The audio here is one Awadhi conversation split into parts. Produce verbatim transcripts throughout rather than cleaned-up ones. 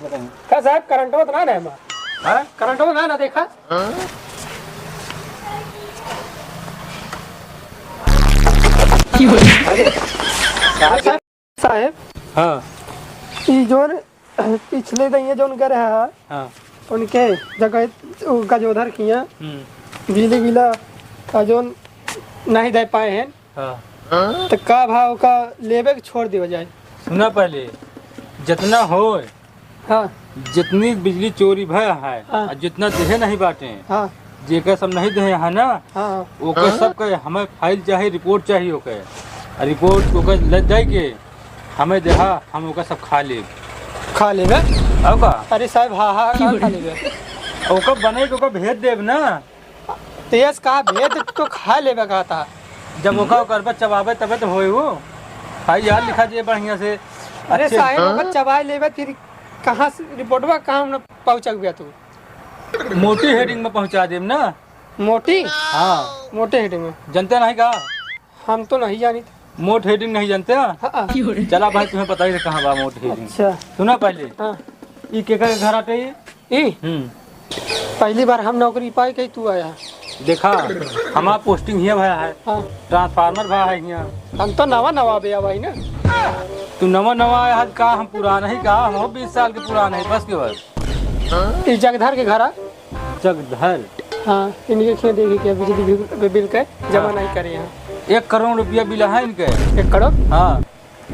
का साहब, करंटवा तो ना ना है? हाँ? करंटवा ना ना देखा? साहब, हाँ। ई जोन पिछले दइया जोन करे हा, हाँ। उनके जगह उ गजोधर किया हम्म। बिजली बिला का जोन नहीं दे पाए हैं, हाँ। तो का भा ओका लेबे के छोड़ दिया जाए? सुना पहले, जितना होए, हाँ। जितनी बिजली चोरी भय है, हाँ। और जितना देहे नहीं बाटे, हाँ। जेकर सब नहीं देहे है ना, हाँ। ओकर सब के हमें फाइल चाही, रिपोर्ट चाही ओके। और रिपोर्ट ओके ले जाए के हमें देहा, हम ओकर सब खा लेब। खा लेबे? और का? अरे साहब, हाँ, हाँ, का खा लेबे? ओकर बने के ओकर भेज देब ना। तेज का भेद तो खा लेबे कहता। जब ओका ओकर पर चबावे तबे तो होए वो। भाई यार लिखा जे बढ़िया से। अरे अच्छे साहेब, ओकर चबाए लेबे फिर कहाँ से रिपोर्टवा कहाँ न पहुँचक गया तू? मोटी हेडिंग में पहुँचा देब ना। मोटी? हाँ। मोटे हेडिंग में। जनते नहीं का? हम तो नहीं जानी। मोट हेडिंग नहीं जानते हैं? हाँ। चला भाई, तुम्हें पता ही है कहाँ बा मोट हेडिंग। अच्छा। सुना पहले। हाँ। ई केकर के घर आटे ई? ई? हम्म। पहली बार हम नौकरी पाई के तू आया। देखा, हमार पोस्टिंग हियाँ भया है। हाँ। ट्रांसफार्मर भया है हियाँ। हम तो नवा नवा बे भाई ना। तू नवा नवा आया है का? हम पुराना ही का? हम हो बीस साल के पुराना है, बस के बस। ई जगधर के घर आ? जगधर। हाँ, इनके खेत देखी के बिजली बिल, बिल के जमा हाँ। नहीं करे हैं। एक करोड़ रुपया बिल है इनके। एक करोड़? हाँ।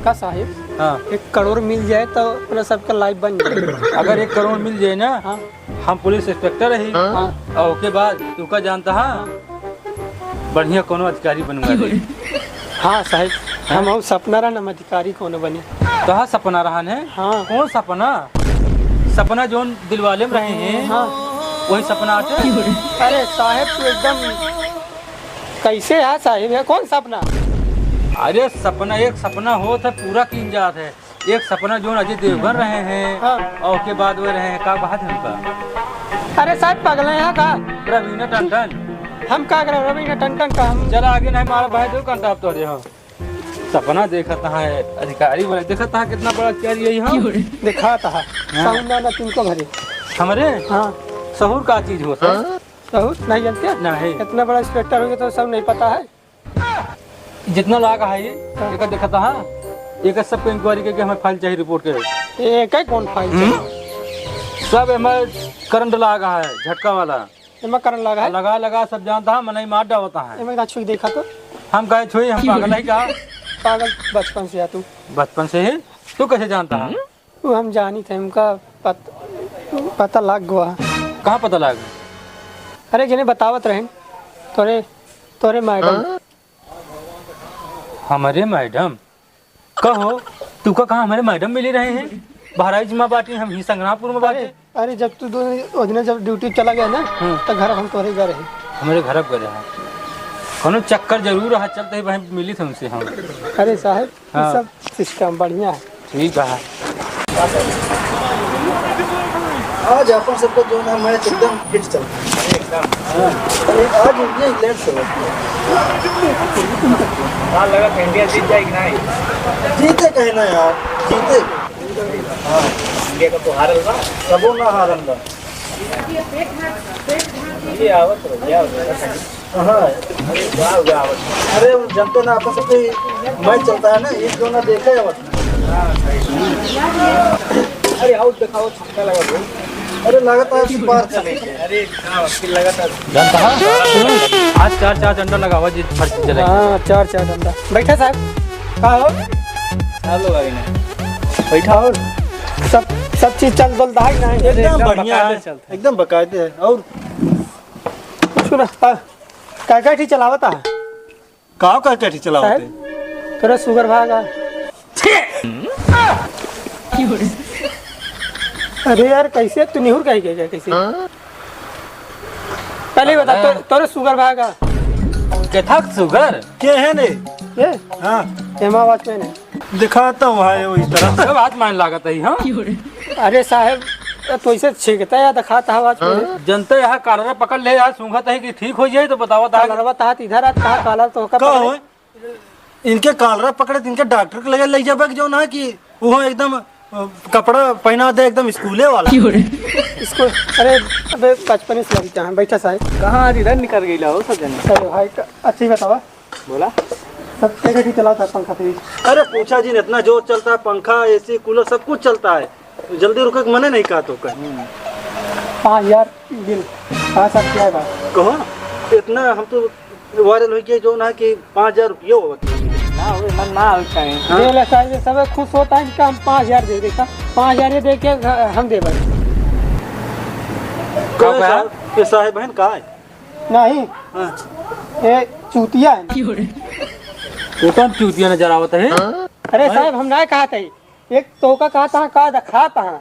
का साहेब? हाँ। एक करोड़ मिल जाए तो अपना सबका लाइफ बन जाए। अगर एक करोड़ मिल जाए ना, हाँ। हम पुलिस इंस्पेक्टर रही। हाँ। और ओके बाद तू का जानता है? हाँ। बढ़िया कोनो अधिकारी बनवा दे। हाँ साहेब, हाँ? हम और सपना रहा ना अधिकारी कोनो बनी। तोहार सपना रहन है? हाँ। कौन सपना? सपना जोन दिलवाले में रहे हैं, हाँ। वही सपना आटे। अरे साहेब, तू एकदम कैसे है साहेब? है कौन सपना? अरे सपना, एक सपना होत है, पूरा कीन जात है। एक सपना जोन अजय देवगन रहे हैं, हाँ। और उसके बाद वो रहे हैं, का बात है उनका? अरे साहेब, पगले हैं का? रवीना टंडन। हम का करें रवीना टंडन का? हम चला आगे नहीं, मारा भाई, दो घंटा आप तो रहे हो। सपना देखत है अधिकारी वाला, देखत है कितना बड़ा अधिकारी है यहाँ। दिखात है। हाँ। साउंड ना तुमको भरे। हमरे? हाँ। सहूर का चीज हो सर? सहूर नहीं जानते? नहीं। इतना बड़ा इंस्पेक्टर हो गया तो सब नहीं पता है। जितना लाग है ये, हाँ। एक देखत है, एक सबके इंक्वायरी करके हमें फाइल चाहिए रिपोर्ट के। एक है कौन फाइल हम्म? चाहिए? सब हमें करंट लाग है, झटका वाला। एमा करंट लाग है? लगा, लगा, सब जानता है, मनई मार डावता है। एमा ना छुई देखा तो। हम काहे छुई, हम पागल है का? पागल बचपन से है तू। बचपन से ही? तू कैसे जानता है? वो हम जानी थे, हमका पत-, पता लाग गवा। कहाँ पता लाग? अरे, जने बतावत रहेन, तोरे, तोरे मैडम। हाँ? हमरे मैडम? कहो, तू का कहाँ हमरे मैडम मिली रहे हैं? बहराइच में बाटी, हम ही संग्रामपुर में बाटी। अरे, अरे, जब तू दोनों ओजने जब ड्यूटी चला गया ना, हम्म। तो घर हम तोरे घर है। हमरे घर अब गए हैं। कोनो चक्कर जरूर रहा, चलते ही वहीं मिली थे उनसे हम। अरे साहब, हाँ। सब सिस्टम बढ़िया है। ठीक है। आज अपन सबका जो ना मैच एकदम फिट चल रहा है। एकदम। हाँ। अरे आज इंडिया इंग्लैंड से होती है। हाँ, लगा था इंडिया जीत जाएगी ना? जीते कहे ना यार, जीते। हाँ। इंडिया का तो हारल बा। सबो ना हारल बा। ये आवत रहो, क्या होता है? हाँ। अरे, वाह, वाह, वाह। अरे, वो जनते ना आपस में कोई मैच चलता है ना, एक दो ना देखे हैं बस। अरे, आउट दिखाओ, छक्का लगा दो। अरे, लगातार बार चले। अरे, हाँ, फिर लगातार। जानता है? आज चार, चार डंडा लगावा जी, फर्स्ट चले। हाँ, चार, चार डंडा। बैठा साहब। का हो? साहब लोग आ गए ना। बैठा और सब, सब चीज चल, चलता है कि नहीं? एकदम एकदम बढ़िया बकायदे है। चलता है। एकदम बकायदे है। और सुना, हाँ, का का ठी चलावत है? का का ठी चलावत है? साहब, तोरा सुगर भागा। अरे यार, कैसे तू निहुर काहे गया, कैसे? हाँ? पहले ही बता, तो, अरे। तोरे सुगर भागा। के था सुगर? के है ने? ये? हाँ। हेमा वॉचमैन है। दिखाता हूँ, है वही तरह। सब हाथ मान लागत है, हाँ? अरे साहब, तो ऐसे छींकता है, दिखाता है वॉचमैन। जनते यहाँ कालरा पकड़ ले यार, सूंघत है कि ठीक हो जाए तो बतावा ता। कालरवा तात इधर आ, ता कालर तो का का पकड़े? हो? इनके कालरा पकड़े, इनके डॉक्टर के लगे ले जाबे कि जो ना कि वो एकदम कपड़ा पहना दे एकदम स्कूले वाला। क्यों रे? इसको, अरे, अबे बचपने से लड़का है, बैठा साहब। कहाँ आज इधर निकल गई हो सब जन? अरे भाई, क-, अच्छी बतावा। बोला। सब कैसे ठीक चला था पंखा फ्रिज? अरे पूछा जिन, इतना जोर चलता है पंखा, एसी, कूलर, सब कुछ चलता है। जल्दी रुके के मने नहीं कहा तो कर। पाँच हजार बिल, पाँच साल क्या है बात? कहो, इतना हम तो वायरल हो गया जो ना कि पाँच हजार रुपये हो। ना हो, मन ना हो चाहे। हाँ। दे ले साहब, ये सब खुश होता है इनका, हम पाँच हजार दे देता, पाँच हजार ये दे के हम दे भाई। का कहे कहा? साहब, ये साहेब बहन का है? नहीं। हाँ। ये चूतिया है। वो कौन चूतिया नजर आवत है? अरे साहब, हम ना कहा था, एक तोका कहत हा, का देखात हा?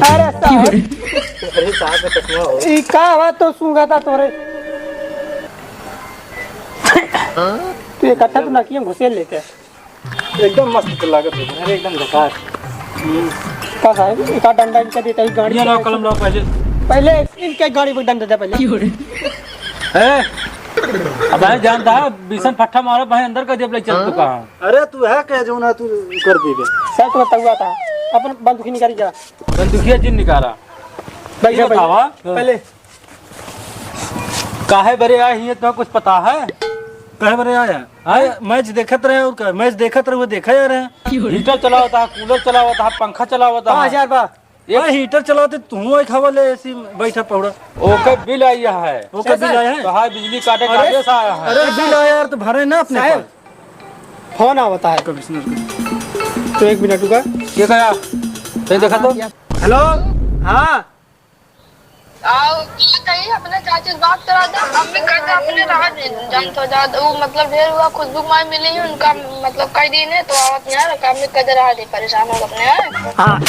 अरे साहब। अरे साहब का चश्मा हो। ई का हुआ तो सूंघा था तोरे। तू इकट्ठा तो नकिया घुसेड़ लेते। एकदम मस्त लागत है। अरे एकदम झकास। का साहब, एक आध डंडा इनका देता ही गाड़ी ये लाओ पे। कलम लाओ पहले। पहले इनके गाड़ी पे डंडा दे पहले। ए, अब भाई जानता है, बीसन फट्टा मारो भाई, अंदर कर दिया, चल तू कहाँ? अरे तू है क्या जो ना तू कर दी बे? सच बताऊआ था, अपन बंदूकी निकाली जा। बंदूकिया जिन निकाला। बैठा, ये बतावा। बैठा। पहले। काहे बरे आए हैं, तो कुछ पता है? काहे बरे आया? हाँ? अरे, मैच देखत रहे और का? मैच देखत रहे, वो देखा जा रहे हैं। हीटर चलावता है, कूलर चलावता है, पंखा चलावता है। पाँच हजार बा। ये हाँ, हीटर चलाते तू एक हवा ले, एसी बैठा पौड़ा। ओके बिल आई है। ओके बिल आया है? तो हाँ, बिजली काटे का अरे, आदेश आया है। अरे, बिल आया यार, तो भरे ना अपने साहब, पास। फोन आवता है। कमिश्नर का। तो एक मिनट रुका। ये क्या? ये देखा तो। हेलो, हाँ। आओ, कही अपने चाची से बात करा दे। मम्मी कहते अपने रहा दे, जान तो जा, वो मतलब ढेर हुआ, खुशबू माई मिली ही उनका, मतलब कई दिन है, तो आवत नहीं आ रहा, मम्मी कहते रहा दे, परेशान हो अपने, हैं? हाँ।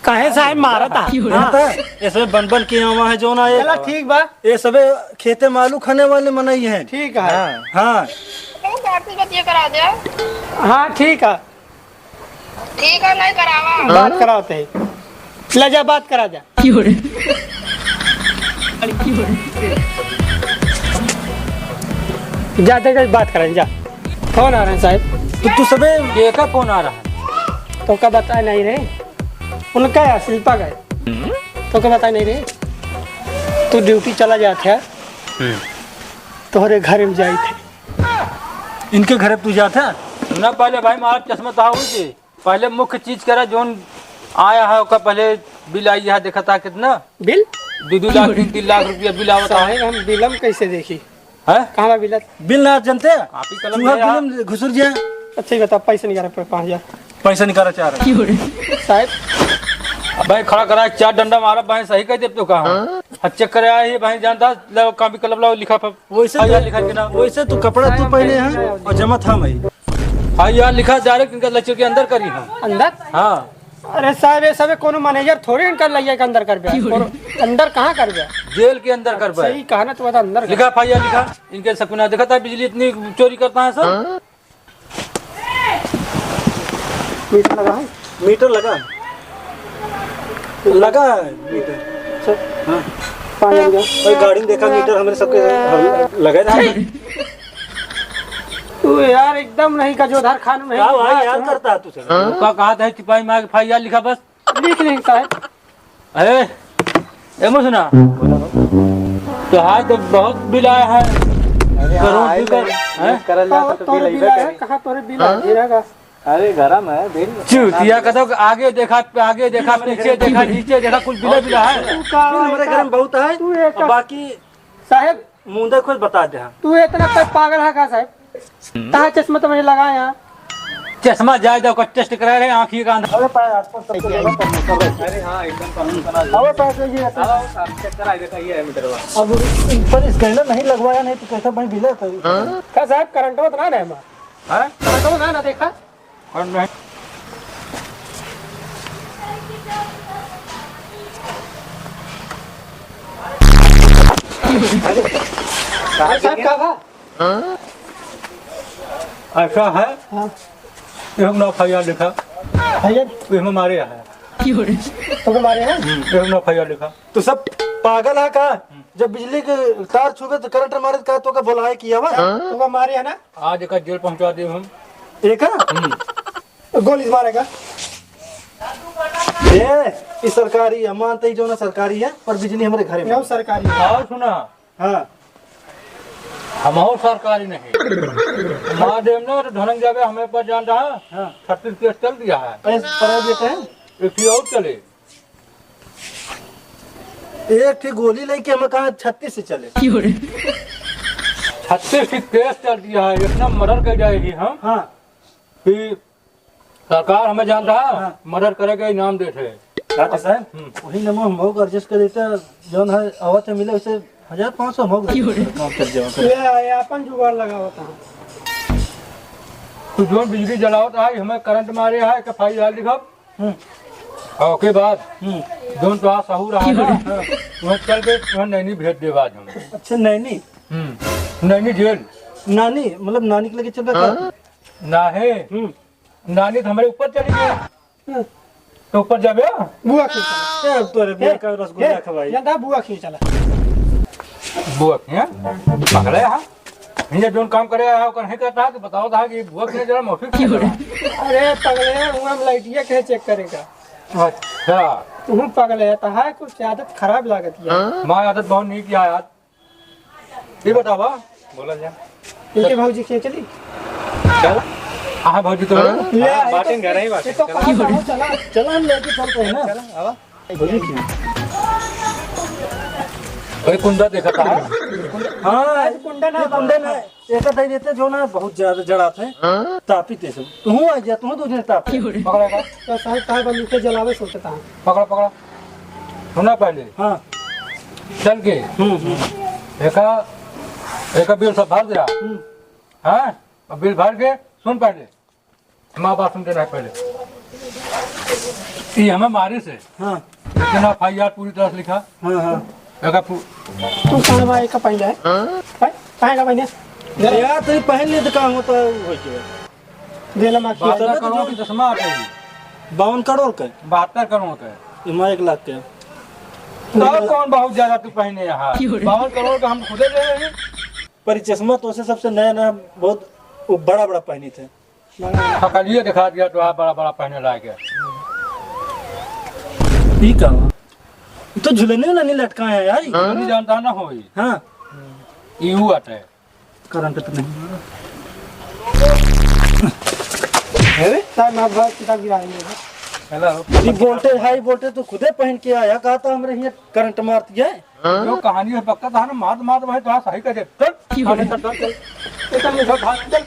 काहे साहब मारा था? हाँ। तो इसमें बन बन के आवा है जो ना ये। चला ठीक बा। ये सबे खेते में आलू खाने वाले मनई हैं। ठीक है। हाँ। हाँ। तो बात से बतिया करा दे। हाँ, ठीक है। ठीक है, नहीं करावा। बात करावत है। ले जा, बात करा जा। क्यों रे? अरे क्यों रे? जा, जा, जा, बात करा जा। फोन आ रहे हैं साहब। तो तू सबे ये का फोन आ रहा है? तो का बताए नहीं रे, उनका है, शिल्पा का है। तो का बताए नहीं रे, तू ड्यूटी चला जात है, हम्म। तोहरे घर में जाई थे। इनके घरे तू जात है? ना, पहले भाई मार चश्मा तो हुई थी। पहले मुख्य चीज करा, जोन आया है, ओका पहले बिल आई है, देखा था कितना? बिल? दो दो लाख, तीन तीन लाख रुपया बिल आवत है। साहब, हम बिलम कैसे देखी? हैं? कहाँ बा बिल? बिल ना जनते? कॉपी कलम चूहा ले आ। बिलम घुसुर जाए। अच्छा, ये बता, पैसा निकाला पड़े पाँच हजार। पैसा निकाला चाह रहा। साहब। अब भाई खड़ा करा, चार डंडा मारा, भाई सही कह देते तो कहा। हाँ? चेक करे आए, ये भाई जानता, लाओ कॉपी कलम लाओ, लिखा पर। वैसे हाँ, तो, यार, लिखा के ना। वैसे तो कपड़ा तू पहने हैं और जमा था मैं। हाँ यार, लिखा डायरेक्ट इनका लच्चर के अंदर करी है। अंदर? हाँ। अरे साहब, ये सब कोनो मैनेजर थोड़ी इनका लइया के अंदर करबे। क्यों? कोनो अंदर कहाँ करबे? जेल के अंदर करबे। सही कहा ना, तू बता अंदर लिखा कर। एफ आई आर लिखा, इनके सकुना देखा था, बिजली इतनी चोरी करता है सब। हाँ? मीटर लगा है? मीटर लगा है। लगा है मीटर। अच्छा। हाँ। पानी लगा। भाई गाड़ी में देखा मीटर हमरे सबके हम लगे रहा। तू यार एकदम नहीं का जो उधार खान नहीं का भाई यार करता है तू सब? हाँ? का कहा था सिपाही में आके एफ आई आर लिखा बस। लिख नहीं साहब। अरे, ए मुसना। तो हाँ तो बहुत बिल आया है। अरे हाँ, करोड़ आए फिकर, नहीं। हैं? करल जाता तो तो बिल तोरे बिल अइबे आया, करी। कहाँ तोरे बिल हाँ? आया? गिरा का? अरे गरम है बिल। चूतिया का तो आगे देखा, आगे देखा, पीछे देखा, नीचे देखा, कुल बिल बिल है। तू का फिर हमारे घर में बहुत है। तू एक और बाकी साहेब, मुंह देख कुछ बता दे हम। तू इतना कोई पागल है का साहेब? कहाँ चश्मा तुम्हें लगाया? चश्मा जाए दो, कुछ टेस्ट करा रहे, आँखी का अंदर। अरे पाए आसपास सबके जगह पर कर रहे। अरे हाँ, एकदम कानून बना लिया। अबे पाए तो ये है। हाँ, साहब, चेक करा, देखा, ये है मीटरवा। अब ऊपर स्कैनर नहीं लगवाया, नहीं तो कैसा भाई बिल है तो। हाँ? का साहेब, करंट में तो ना रहे हमारा। हाँ? करंट में ना, ना देखा। और नहीं। अरे साहब, का बा? ऐसा है? हाँ। एक नौ एफ आई आर लिखा। भैया। इसमें मारे है। तोके मारे हैं? हम्म, एक नौ एफ आई आर लिखा। तो सब पागल है का? हम्म। जब बिजली के तार छूबे तो करंट मारे तो का तोका बोलाए कि आवा? तोका मारे है ना? आज एका जेल पहुंचा देब हम। एका? हम्म। गोली से मारेगा। ए, ई सरकारी है, मानते ही जो ना सरकारी है, पर बिजली हमरे घरे में। यहू सरकारी है। और सुना। हाँ। हमहू सरकारी नहीं। मार देब ना तो धनंजय बे हमें पर जान रहा। हाँ। छत्तीस केस चल दिया है। अरे, प्राइवेट है? एक ही और चले। एक ठे गोली लेके हमें कहा छत्तीस से चले। छत्तीस की केस चल दिया है, इतना मर्डर कर जाएगी हम हाँ। कि सरकार हमें जान रहा, हाँ। मर्डर करेगा इनाम देते हैं। डॉक्टर साहब, हम्म। वही नमो हम लोग एडजस्ट कर देते हैं, जौन है आवत है मिले उसे हजार पाँच सौ हम लोग काम कर जाओ। ले आए, अपन जुगाड़ लगावत है। तू जौन बिजली जलावत है, हमें करंट मारे है, एफ आई आर लिखब। हम्म। और ओके बाद हम्म। जौन तो सहूर रहा ना, हाँ। वह चल के वह नैनी भेज देब आज हम। अच्छा, नैनी? हम्म। नैनी जेल। नानी, मतलब नानी के लगे चल रहा था? ना है। हम्म। नानी तो हमारे ऊपर चली गई। हम्म। तो ऊपर जाबे? बुआ खींच चला। ए, तोरे बिया ए, का रसगुल्ला ए, खवाई। ज्यादा बुआ खींच चला। बुआ खींच? पकड़े हा? ये जौन काम करे हा, ओकर नहीं करता है, तो बताओ था कि बुआ खींच चला, मौसी खींच चला। अरे पगले, वो हम लाइटिया के चेक करेगा। अच्छा। तू पगले है, तो है कुछ आदत खराब लागत है। माँ आदत बहुत नहीं किया यार। ये बतावा। बोला जा। इनके भौजी के चली। चल। हाँ, भौजी तो हाँ? ले, हाँ, ये बाटें तो, घर ही बाटें। ये तो चला। कहाँ जाओ, चला। चला, हम लेके चलते हैं ना। चला, आवा। भौजी की। भाई, कुंदा देखा था? हाँ, कुंदा ना, ये कुंदा ना। एक दे देते जो ना, बहुत ज्यादा जड़ा थे। तापी ते सब। तू आ जा, तू दो जने ताप। पकड़ा का? तो साहब, तार बंदूक के जलावे सोचता हूँ। पकड़ा, पकड़ा। सुना पहले। हाँ। चल के। हम्म, हम्म। एका, एका बिल सब भर दिया। हम्म। हाँ? अब बिल भर के सुन पहले। माँ बात सुन के रह पहले। ये हमें मारे से। हाँ। लेकिन एफ आई आर पूरी तरह से लिखा। हाँ, हाँ। एका पू- तू कहाँ भाई का पहले है? हाँ? भाई, कहाँ का पहले? यार, तेरी पहन ले तो काम होता है, वो हो गया। देला माँ की। बहत्तर करोड़ के चश्मा आते हैं। बावन करोड़ का? बहत्तर करोड़ का। इमा एक लाख का। तो कौन बहुत ज्यादा तू पहने यहाँ? बावन करोड़ का हम खुदे ले रहे हैं। पर ये चश्मा तो से सबसे नया नया बहुत वो बड़ा बड़ा पहनी थे। पकड़िए दिखा दिया तो आप बड़ा बड़ा पहने लायक है। ई का हुआ? ई तो झुलने वाला नहीं लटका है यार। नहीं जानता ना होई। हाँ। ई हुआ था। करंट तो नहीं। अरे? तार मार भाई किताब गिरा रही है। हेलो। ये वोल्टेज, हाई वोल्टेज तो खुदे पहन के आया, कहा था हमरे हियाँ करंट मारती है। जो कहानी है पक्का था ना, मार मार भाई तो सही कर दे। चल, चल, चल, चल। चल, चल, चल।